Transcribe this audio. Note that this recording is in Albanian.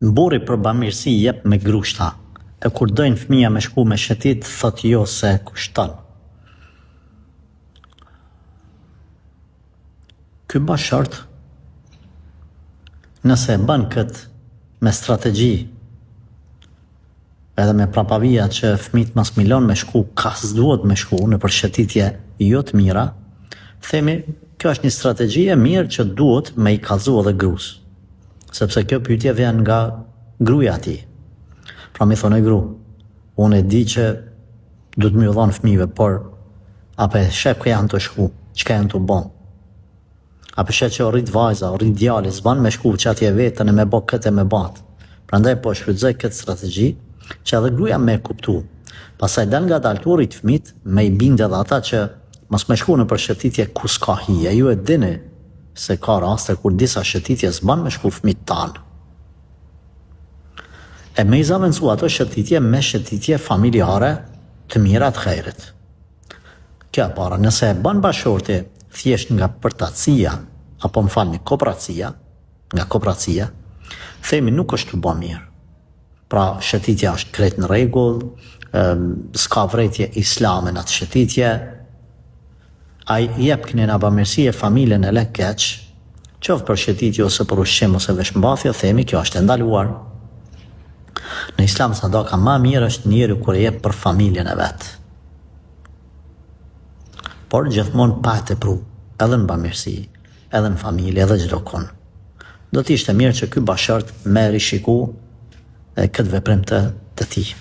Burri për bamirësi jep me grushta, e kur dojnë fëmija me shku me shetit thot jo se kushton. Ky bashkëshort nëse e bën këtë me strategji edhe me prapavija që fëmijët mos mi lon me shku ka s'duhet me shku nëpër shëtitje jo të mira, themi kjo është një strategji e mirë që duhet me i kallzu edhe grus. Sepse kjo pyetje vjen nga gruaja e tij. Pra mi thonë gru, unë e di që duhet me ju dhonë fëmijëve, por a pe sheh ku janë tu shku, çka janë tu bo. A pe sheh që o rrit vajza, o rrit djali, s'ban me shku që atje vetën e me bo këtë e me bo atë. Prandaj po shfrytëzoj këtë strategji që edhe gruaja me e kuptu. Pastaj dal ngadalë tu rrit fëmijët, me i bind edhe ata që mos me shku nëpër shëtitje ku s'ka hije. Ju e dini se ka raste kur disa shëtitje s'ban me shku fëmijët tanë. E me i zavendësu ato shëtitje me shëtitje familjare të mira të hajrit. Kjo e para, nëse e bën bashkëshorti thjesht nga përtacia, apo më falni, kopracia, nga kopracia, themi nuk është tu bo mirë. Pra, shëtitja është krejt në rregull, s'ka vrejtje islame në atë shëtitje, ai jep kënena bamirësi e familjen e le keq, qoftë për shëtitje ose për ushqim ose veshmbathje, themi kjo është e ndaluar. Në islam sadaka ma mirë është njeriu kur e jep për familjen e vet. Por gjithmonë pa e tepru, edhe në bamirësi, edhe në familje, edhe çdo kun. Do të ishte mirë që ky bashkëshort me rishiku këtë veprim të të tij.